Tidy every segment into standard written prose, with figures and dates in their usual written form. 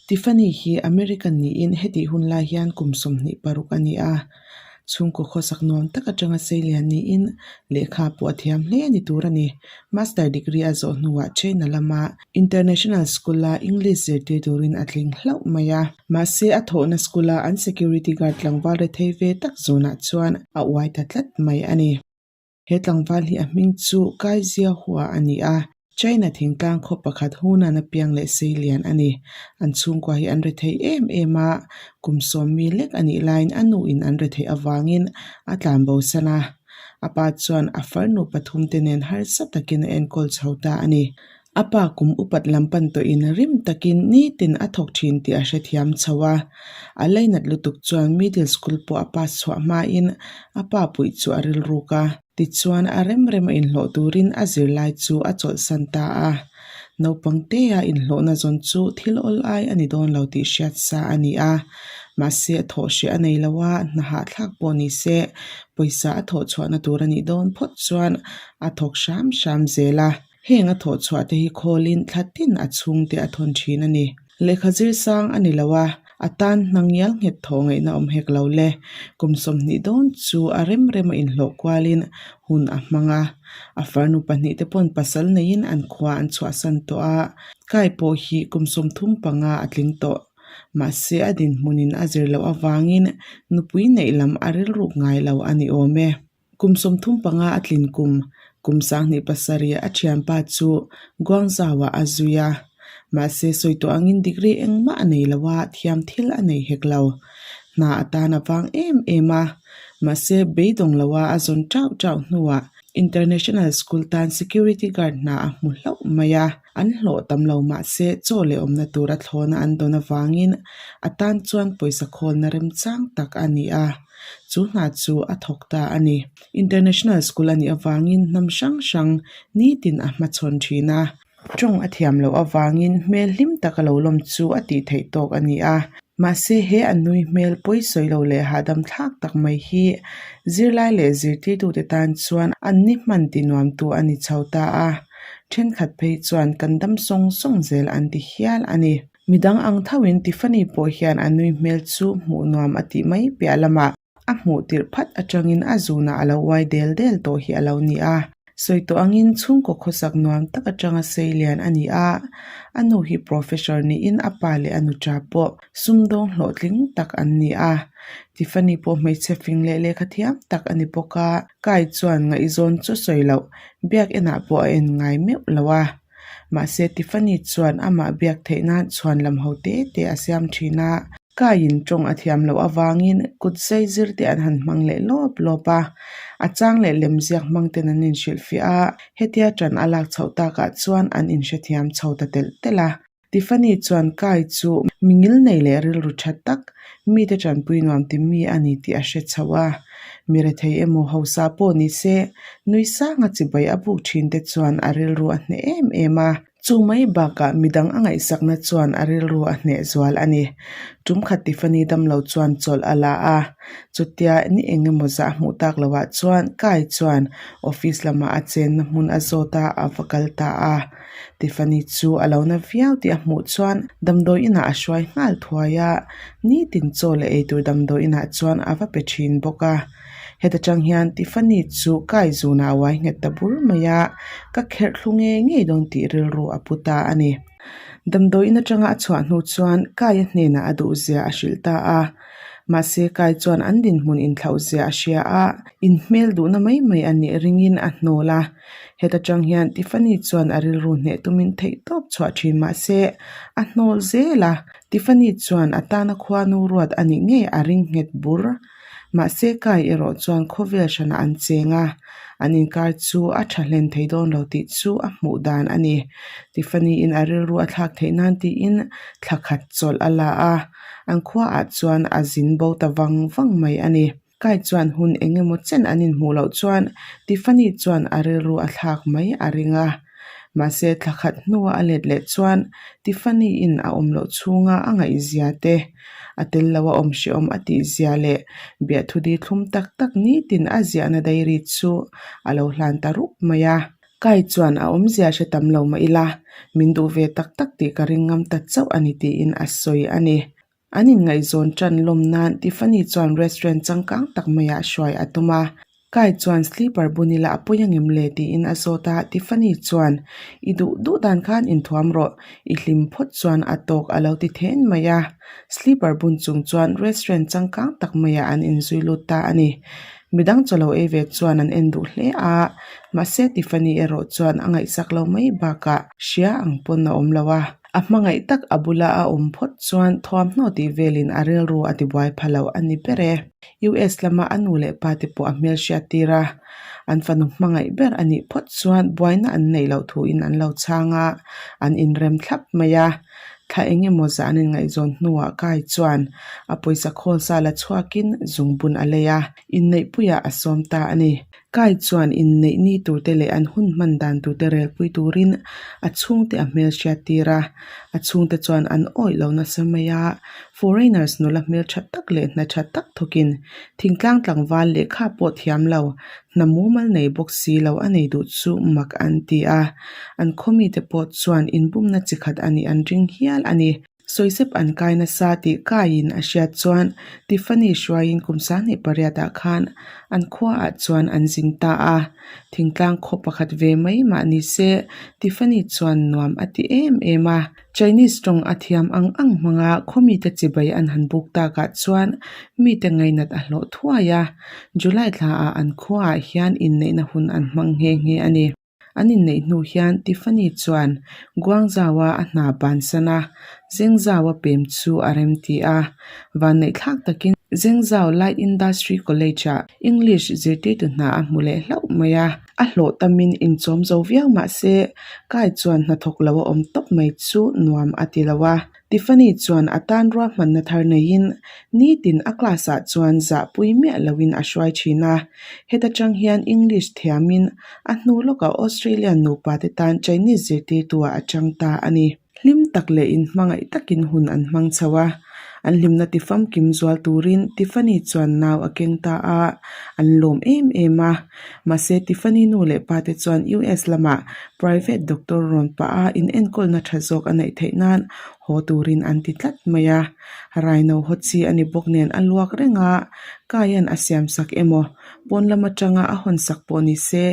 Tiffany hi American niin hetih hun lai hian kum 26 a ni a. Chhungkaw khawsak nuam tak atanga seilian niin lehkha pawh a thiam hle ni tur a ni. Master degree a zawh hnuah China lama International School-a English zirtir turin a tling hlauh mai a. Mahse a thawhna school-a an security guard tlangval rethei ve tak zawnah chuan a uai ta tlat mai a ni. He tlangval hi a hming chu Kai Jiahua a ni a, China thingtlang khaw pakhat Hunan a piang leh seilian a ni. An chhungkua hi an rethei em em a, kum sawmmi lek a nih laiin a nuin an retheih avangin a tlan bosan a. A pa chuan a farnu pathumte nen harsa takin a enkawl chho ta a ni. A pa kum upat lam pan tawhin rim takin nitin a thawk thin tih a hrethiam chho a. A lainat lutuk chuan middle school pawh a pass chhuah hmain a pa puih chu a rilruk a. Tichuan a rem rem a inhlawh turin a zirlai chu a chawlhsan ta a. Naupang tea inhlawhna zawn chu thil awl ai a ni dawn lo tih hriat sa a ni a. Mahse a thawh hreh a nei lo a, hna hahthlak pawh ni se pawisa a thawh chhuahna tur a nih dawn phawt chuan a thawk hram hram zel a. Heng a thawh chhuah te hi khawlin thla tin a chhungte a thawn thin a ni. Lehkha zir sang a ni lo a, a tan hna ngial nghet thawh ngaihna awm hek lo le. Kum 20 dawn chu a rem rem a inhlawh kualin hun a hmang a. A farnu pahnih te pawn pasal neiin an khua an chhuahsan tawh a, Kai pawh hi kum 35 a tling tawh. Mahse a dinhmunin a zir loh avangin nupui neih lam a rilruk ngai lo a ni awm e. Kum 35 a tlin kum, kum 27 a thianpa chu Guangzhou-ah a zui a. Mahse sawi tawh angin degree engmah a nei lo a, thiam thil a nei hek lo. Hna atan a vang em em a. Mahse beidawng loa a zawn tauh tauh hnuah International School tan security guard hna a hmu hlauh mai a. An hlawh tam lo mahse chaw leh awmna tura thlawna an dawn avangin a tan chuan pawisa khawlna remchang tak a ni a. Chu hna chu a thawk ta a ni. International School a nih avangin hnam hrang hrang nitin a hmachhawn thin a. Tawng a thiam loh avangin hmel hlim tak a lo lawm chu a tih theih tawk a ni a. Mahse he a nui hmel pawi sawi lo leh hahdam thlak tak mai hi zirlai leh zirtirtute tan chuan an ni hman ti nuamtu a ni chho ta a. Thenkhat phei chuan kan dam sawng sawng zel an ti hial a ni. Midang ang thoin Tiffany pawh hian a nui hmel chu hmuh nuam a tih mai piah lamah a hmuh tirh phat atangin a zunah a lo uai del del tawh hi a lo ni a. Sawi tawh angin chhungkaw khawsak nuam tak atanga sei lian a ni a, a nu hi professor niin a pa leh a nuṭa pawh sumdawng hlawhtling tak an ni a. Tiffany pawh hmeichhe fing leh lehkha thiam tak a ni bawk a, Kai chuan ngaihzawn chu sawi loh biakinah pawh a en ngai meuh lo a. Mahse Tiffany chuan amah biak theih nan chhuan lam ho te te a siam thin a, Kaiin tawng a thiam loh avangin kut zai zir te an han hmang leh lawp lawp a, a chang leh lemziak hmang ten an inhrilhfiah a, hetia ṭan a lak chhoh takah chuan an inhrethiam chho ta telh telh a. Tiffany chuan Kai chu mi ngilnei leh rilru tha tak, mite tanpui nuam ti mi a ni tih a hre chho a. Mi rethei emaw hausa pawh ni se, nui sanga chibai a buk thin te chuan a rilru a hneh em em a. Chu mai bakah midang a ngaihsakna chuan a rilru a hneh zual a ni. Tum khat Tiffany damlo chuan chawlh a la a, chutia ni eng emaw zah a hmuh tak loah chuan Kai chuan office lamah a chenna hmun a zawt a, a va kal ta a. Tiffany chu a lo na viau tih a hmuh chuan damdawi inah a hruai nghal thuai a, nitin chaw leh eitur damdawi inah chuan a va pe thin bawk a. Heta tang hian Tiffany chu kai zunah a uai nghet ta bur mai a, ka kherh thlu ngei ngei dawn tih rilru a pu ta a ni. Damdawi in atanga a chhuah hnu chuan Kaia hnenah a duhzia a hrilh ta a. Mahse Kai chuan an dinhmun inthlauh zia a hria a, inhmel duhna mai mai a nih ringin a hnawl a. Heta tang hian Tiffany chuan a rilru hneh tumin theihtawp chhuah thin mahse a hnawl zel a, Tiffany chuan a tana khuanu ruat a nih ngei a ring nghet bur. Mahse Kai erawh chuan khawvel hranah an cheng a, an inkar chu a tha hlen thei dawn lo tih chu a hmuh dan a ni. Tiffany in a rilru a thlak theih nan tiin thla khat chawlh a la a, an khuaah chuan a zin bo ta vang vang mai a ni. Kai chuan hun eng emaw chen an inhmuh loh chuan Tiffany chuan a rilru a thlak mai a ring a. Mahse thla khat hnua a let leh chuan Tiffany in a awm loh chhunga a ngaihzia te, a tel lo a awm hrehawm a tih zia leh biahthu di thlum tak tak nitin a ziahna diary chu a lo hlan ta rup mai a. Kai chuan a awmzia hre tam lo mah ila, min duh ve tak tak tih ka ring ngam ta chauh a ni tiin a sawi a ni. An inngaihzawn ṭan lawm nan Tiffany chuan restaurant changkang tak maiah hruai a tum a. Kai chuan sleeper bun ila a pawi angem le tiin a zawt a, Tiffany chuan I duh duh dan khan inthuam rawh, i hlim phawt chuan a tawk a lo ti then mai a. Sleeper bun chung chuan restaurant changkang tak maiah an inzui lut ta a ni. Midang chaw lo ei ve chuan an en duh hle a, mahse Tiffany erawh chuan a ngaihsak lo mai bakah hria ang pawn a awm lo a. A hmangaih tak a bula a awm phawt chuan thuamhnaw tih velin a rilru a tibuai pha lo a ni ber e. US lama a nu leh pa te pawh a hmelhriat tir a, an fanu hmangaih ber a nih phawt chuan buaina an neih loh thuin an lo chhang a, an inrem thlap mai a. Thla eng emaw zah an inngaihzawn hnuah Kai chuan a pawisa khawl sa la chhuakin zungbun a lei a, inneihpuiah a sawm ta a ni. Kai chuan inneih ni turte leh an hun hman dan turte relpui turin a chhungte a hmelhriat tir a, a chhungte chuan an awih lo nasa mai a, foreigners nula hmeltha tak leh hna tha tak thawkin thingtlang tlangval lehkha pawh thiam lo, hna mumal nei bawk si lo a nei duh chu mak an ti a, an khawmite pawh chuan inbumna chi khat a nih an ring hial a ni. Sawisep an kai nasa tih kaiin a hriat chuan Tiffany hruaiin kum 28 ah khan an khuaah chuan an zin ta a. Thingtlang khaw pakhat ve mai mah ni se Tiffany chuan nuam a ti em em a. Chinese tawng a thiam ang ang hmanga khaw mite chibai an han buk takah chuan mite ngainat a hlawh thuai a. July thlaah an khuaah hian inneihna hun an hmang nghe nghe a ni. An inneih hnu hian Tiffany chuan Guangzhou-a a hna bansan a, Zhengzhou-a pem chu a remti a. Vanneihthlak takin Zhengzhou Light Industry College-ah English zirtirtu hna a hmu leh hlauh mai a. A hlawh tamin inchawm zo viau mah se, Kai chuan hnathawk lo a awm tawp mai chu nuam a ti lo a. Tiffany chuan a tan ruahmanna thar neiin nitin a class ah chuan zahpui miah loin a hruai thin a. Heta tang hian English thiamin a hnu lawkah Australian nupa te tan Chinese zirtirtu ah a chang ta a ni. Hlim tak leh inhmangaih takin hun an hmang chho a. An hlimna ti famkim zual turin Tiffany chuan nau a keng ta a, an lawm em em a. Mahse Tiffany nu leh pa te chuan US lamah private doctor rawn pah a inenkawlna tha zawk a neih theih nan haw turin an ti tlat mai a. Raino haw chi a ni bawk nen a luak reng a, Kaian a siam sak emaw pawn lam atanga a hawn sak pawh ni se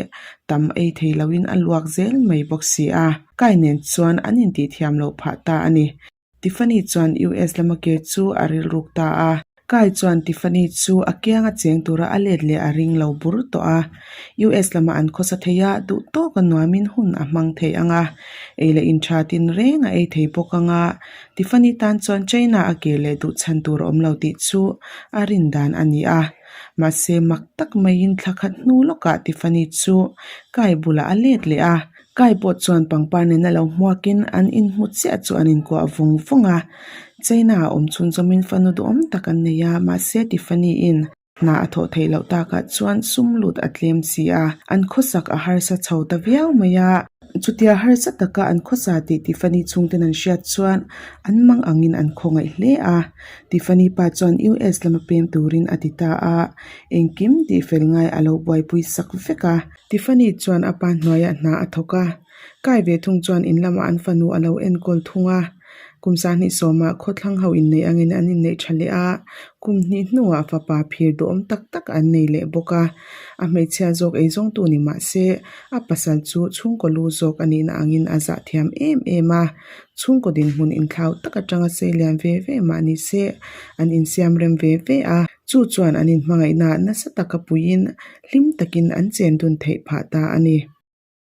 tam ei thei loin a luak zel mai bawk si a. Kai nen chuan an intihthiam loh phah ta a ni. Tiffany chuan US lama ke chu a rilruk ta a. Kai chuan Tiffany chu a kianga cheng tura a let leh a ring lo bur tawh a. US lama an khawsa thei a, duh tawka nuamin hun a hmang thei ang a. Ei leh in tha tin reng a ei thei bawk ang a. Tiffany tan chuan China a ke leh duh chhan tur a awm lo tih chu a rin dan a ni a. Mahse mak tak maiin thla khat hnu lawkah Tiffany chu Kai bulah a let leh a. Kai pawh chuan pangpar nena lo hmuakin an inhmu chiah chu an inkuah vawng vawng a. China a awm chhun zawmin fanu duhawm tak an nei a, mahse Tiffany-in hna a thawh theih loh takah chuan sum lut a tlem si a, an khawsak a harsa chho ta viau mai a. Chutia harsa taka an khawsa tih Tiffany chhungten an hriat chuan an mang angin an khawngaih hle a. Tiffany pa chuan US lama pem turin a ti ta a, engkim tihfel ngai a lo buaipui sak vek a. Tiffany chuan a pa hnuaiah hna a thawk a, Kai ve thung chuan in lamah an fanu a lo enkawl thung a. Kum 30 sawmah khawthlang ho inneih angin an inneih tha leh a, kum hnih hnuah fapa phir duhawm tak tak an nei leh bawk a. A hmeichhia zawk eizawngtu ni mah se, a pasal chu chhungkaw lu zawk a nihna angin a zah thiam em em a. Chhungkaw dinhmun inthlau tak atanga sei lian ve ve mah ni se, an insiam rem ve ve a. Chu chuan an inhmangaihna nasa taka puiin hlim takin an chen dun theih phah ta a ni.